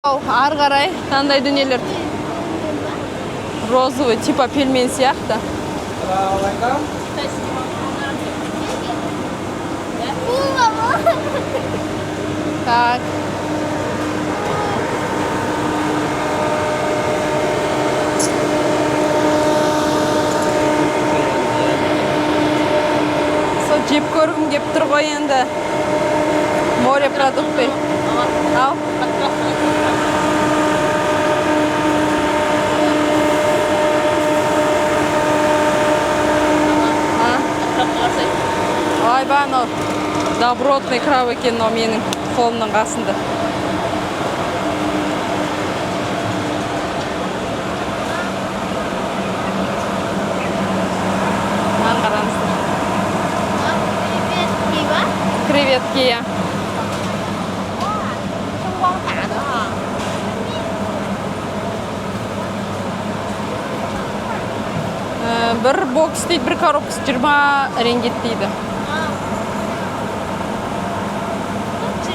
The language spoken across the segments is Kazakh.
Ары қарай мынандай дүниелер, розовый, типа пельмен сияқты. Assalamualaikum. Так, сол жеп көргім кеп тұр ғой енді, морепродукты. Ал, а? Ойбай, анау добротный краб екен мынау, менің қолымның қасында. Мынаны қараңыздар. Креветки, иә. Бір бокс дейді, бір коробкасы 20 рингит дейді.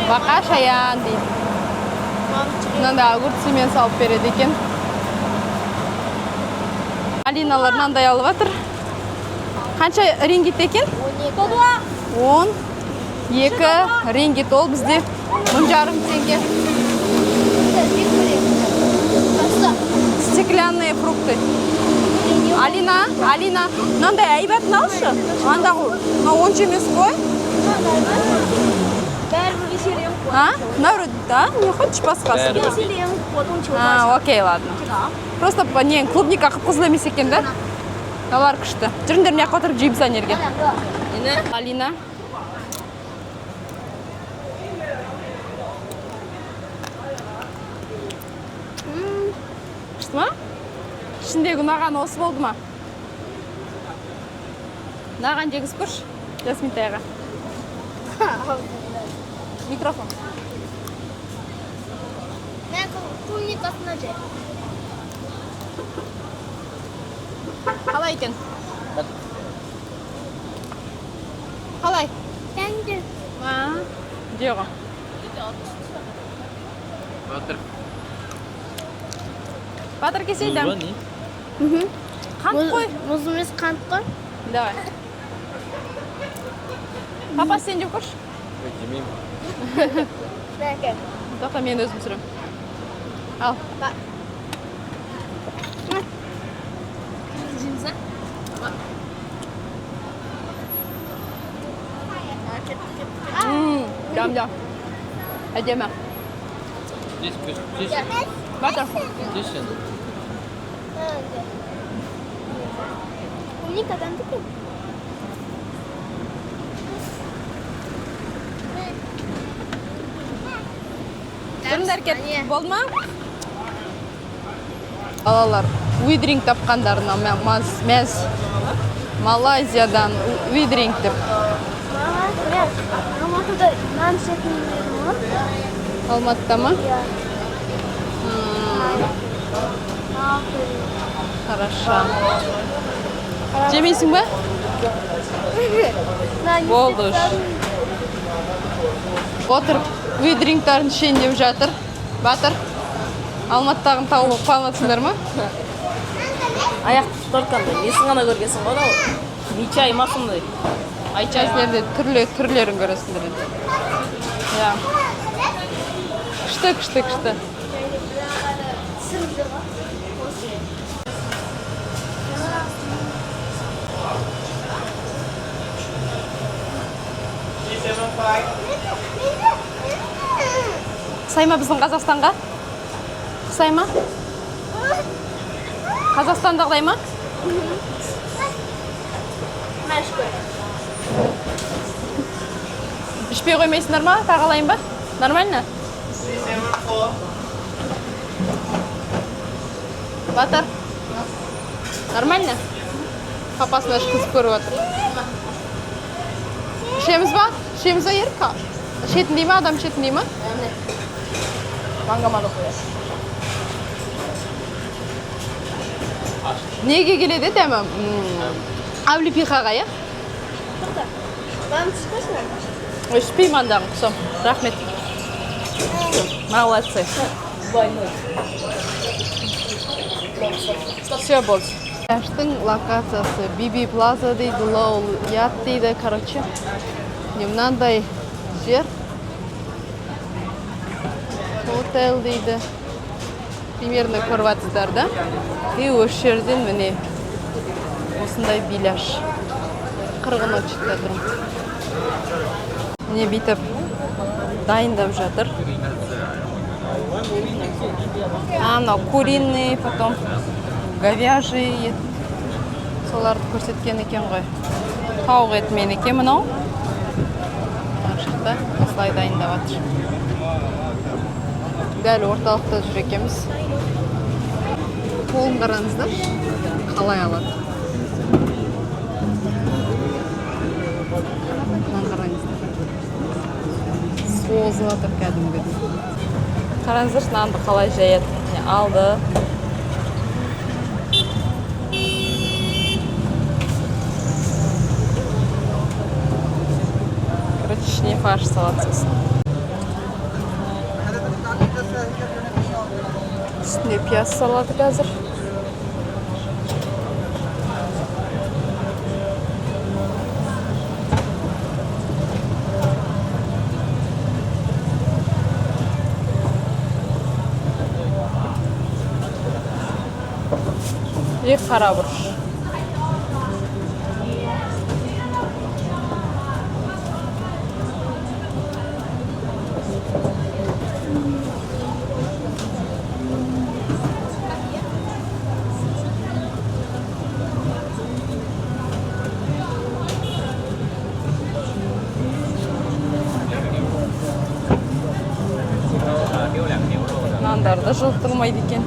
Бақа шаян дейді. Мынандай огурцымен салып береді екен. Алиналар мынандай алып жатыр. Қанша рингит екен? 12 рингит, ол бізде 1500 теңге. Стеклянные фрукты. Алина, Алина, мынандай әйбатын алшы. Андағы мынау онша емес қой. А? Мынау да? Не хочешь басқасын? А, окей, ладно. Просто не, клубника қып қызыл емес екен да? Мыналар күшті. Жүріңдер, мына жаққа отырып жейміз ана жерге. Алина. Күшті ма? Ішіндегі ұнаған осы болды ма? Ұнаған жегізіп көрші Жасминтайға. Микрофон. Қалай екен? Қалай? А, же ғой. Батыр. Батыр, келсей. Мұз ба, не? Қант қой. Мұз емес, қант қой. Давай. Папа, сен жеп көрші. Ой, жемеймін. Тоқта, мен өзім түсіремін. Ал. Дәмді. Әдемі. Жес, жес, Батыр. жес енді. Клубника дәмді екен. Тұрыңдар, кет. Болды ма? Балалар уидринг тапқандарына мәз. Малайзиядан уидринг деп. Мама, мен Алматыда нан ішетін едім ғой. Алматыда ма? Иә. Хорошо. Жемейсің ба? Болды уж. Отырып уидрингтарын ішейін деп жатыр. Батыр. Алматыдағыны тауып қуанып ма? Аяқ только андай несін ғана көргенсің ғой, анау мичай ма, сондай. Айча, сендер де түрлі түрлерін көресіңдер енді. Иә. Күшті, күшті, күшті. Ұқсай ма біздің Қазақстанға? Ұқсай ма? Қазақстандағыдай ма? Ішпей қоймайсыңдар ма? Тағы алайын ба? Нормально? Батыр. Нормально? Папасына ішкізіп көріп жатыр. Ішеміз ба? Ішеміз ба, Ерік? Ішетіндей ма? Адам ішетіндей ма? Мангаманы қояды. Неге келеді дәмі? Облепихаға, иә? Мам, түспесін. Ой, ішпеймін андағын, құсам. Рахмет. Молодцы. Двойной. Все, болды. Пляждың локациясы Биби Плаза дейді, Лоу Ят дейді, короче. Міне, мынандай жер. Хотел дейді. Примерно көріп жатсыздар да. И осы жерден, міне, осындай беляш. Қырғын очередьте тұрмын. Міне, бүйтіп дайындап жатыр. А, мынау куриный, потом говяжий ет. Соларды көрсеткен екен ғой. Тауық етімен екен мынау. Мына жақта осылай дайындап жатыр. Дәл орталықта жүр екенбіз. Қолын қараңыздаршы, қалай алады. Мынаны қараңыздар. Созып жатыр кәдімгідей. Қараңыздаршы, нанды қалай жаяды. Міне, алды. Короче, ішіне фарш салады сосын. Үстіне пияз салады қазір. И қара бұрыш. Нандарды жылытылмайды екен.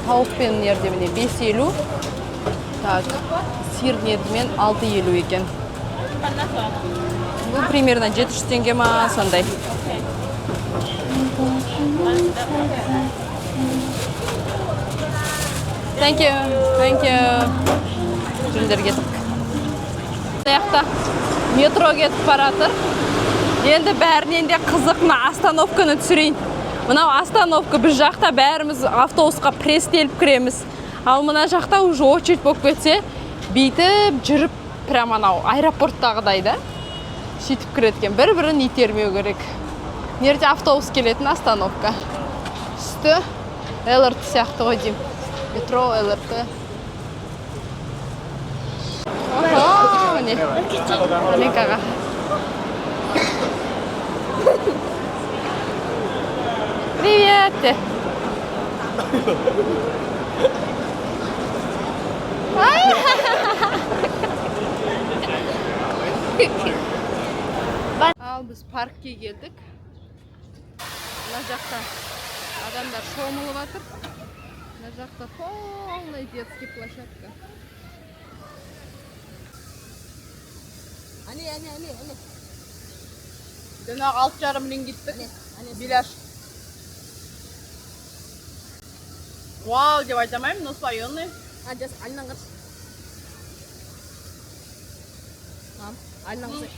Тауықпен жерде, міне, 5,50. Так, сиырдың етімен 6,50 екен. Бұл примерно 700 теңге ма, сондай. Thank you, thank you. Жүріңдер, кеттік. Мына метро кетіп баратыр. Енді бәрінен де қызық мына остановканы түсірейін. Мынау остановка, біз жақта бәріміз автобусқа пресстеліп кіреміз. Ал мына жақта уже очередь болып кетсе, бүйтіп жүріп, прямо анау аэропорттағыдай да. Сөйтіп кіреді екен. Бір-бірін итермеу керек. Мына жерде автобус келетін остановка. Үсті ЛРТ сияқты ғой деймін. Метро, ЛРТ. Охо, міне. Аленкаға. Привет! Де. Ал біз паркке келдік. Мына жақта адамдар шомылып жатыр. Мына жақта полный детский площадка. Әне, әне, әне, әне. Жаңағы 6,5 рингиттік беляш. Вау деп айта алмаймын, но слоеный. А, жас, алынан қарашы. Мам, алынан қарашы.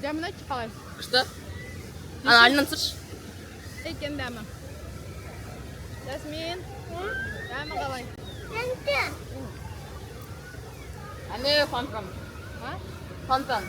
Дәмін айтшы, қалай? Күшті. Ана, алынан түсірші. Екен дәмі. Жасмин, дәмі қалай? Тәтті. Әне, фонтан. А? Фонтан.